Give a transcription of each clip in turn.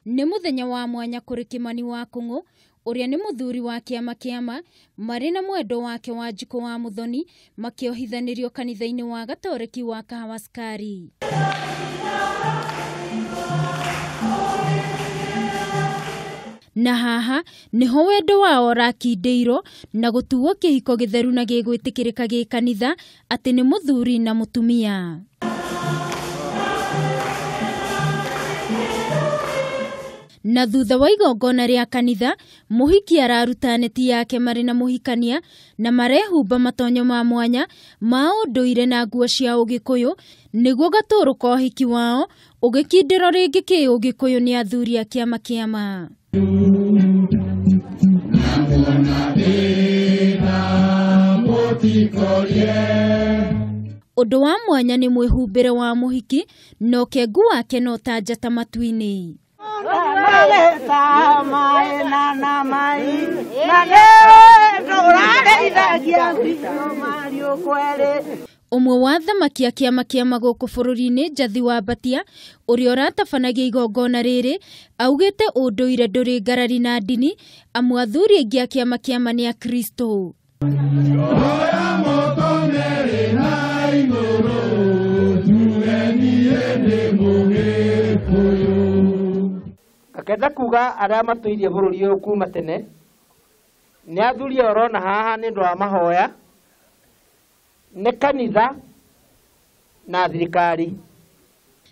Nĩ mũthenya wa mwanya kũrĩ Kimani wa Kũng'ũ ũrĩa nĩ mũthuri wa kĩama kĩama marĩ na mwendo wake wa Njukũ wa Muthoni makĩohithanĩrio kanitha-inĩ wa Gatoreki wa Kahawa Sukari. Na haha niho wendo wao ũrakindĩirwo na gũtuo kĩhiko gĩtheru na gĩgwĩtĩkĩrĩka gĩ kanitha atĩ nĩ mũthuri na mũtumia. Na thutha wa igongona rĩa kanitha mũhiki araruta neti yake marĩ na mũhikania na marehumba matonyo ma mwanya ma ũndũire na nguo cia ũgĩkũyũ nĩguo gatũrũ ka ũhiki wao ũgĩkindĩrwo rĩngĩ kĩ ũgĩkũyũ nĩ athuri a kĩama kĩama. Ũndũ wa mwanya nĩ mwĩhumbĩre wa mũhiki na ũkengu wake no ta njata matu-inĩ. Ũmwe wa thamaki a kĩama kĩama gũkũ bũrũri-inĩ Njathi wa Mbatia ũrĩa ũratabanagia igongona rĩrĩ augĩte ũndũire ndũrĩ ngarari na ndini amu athuri aingĩ a kĩama kĩama nĩ Akristo. Ngakenda kuga arĩa matũirie bũrũri ũyũ kuma tene nĩ athuri aya ũrona haha nĩ ũndũ wa mahoya nĩ kanitha na thirikari.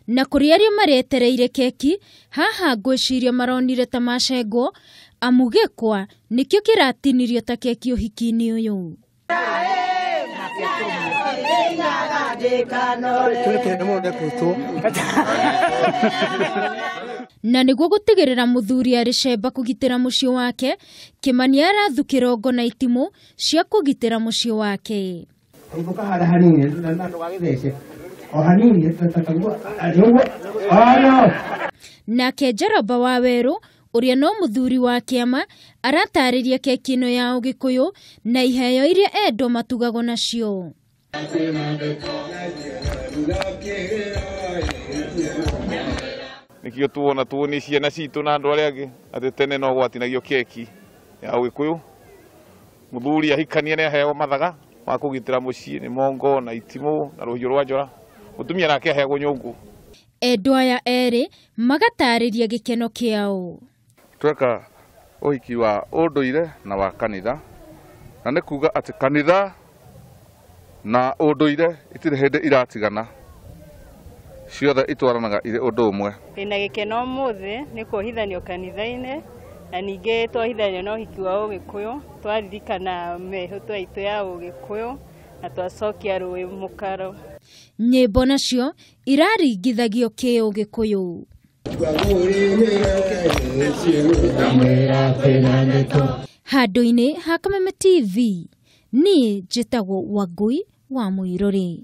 Na kũrĩ arĩa maretereire keki haha ngwĩciria maronire ta macengwo amu gĩkwa nĩkĩo kĩratinirio ta keki ũhiki-inĩ ũyũ. Na nĩguo gũtigĩrĩra mũthuri arĩ cemba kũgitĩra mũciĩ wake Kimani arathukĩra ngo na itimũ cia kũgitĩra mũciĩ wake. Nake Njaramba wa Werũ ũrĩa no mũthuri wa kĩama aratarĩria keki ĩno ya ũgĩkũyũ na iheo iria endwa matugagwo nacio. Nikio tuona tuoni ciana citũ na andũ arĩa angĩ atĩ tene no gwatinagio keki ya ũgĩkũyũ. Mũthuri ahikania nĩ aheagwo mathaga ma kũgitĩra mũciĩ nĩ mongo na itimũ na rũhiũ rwa njora. Mũtumia nake aheagwo nyũngũ. Endwa aya erĩ magatarĩria gĩkeno kĩao. Tweka ũhiki wa ũndũire na wa kanitha na nĩ kuga atĩ kanitha na ũndũire itirĩ hĩndĩ iratigana, ciothe itwaranaga irĩ ũndũ ũmwe. Ndĩna gĩkeno ũmũthĩ nĩ kuohithanio kanitha-inĩ na ningĩ twohithanio na ũhiki wa ũgĩkũyũ twaririkana mĩhĩtwa itũ ya ũgĩkũyũ na twacokia rũĩ mũkaro. Nyĩmbo nacio iraringithagio kĩ-ũgĩkũyũ. Handũ-inĩ ha Kameme TV niĩ njĩtagwo Wangui wa Mũirũrĩ.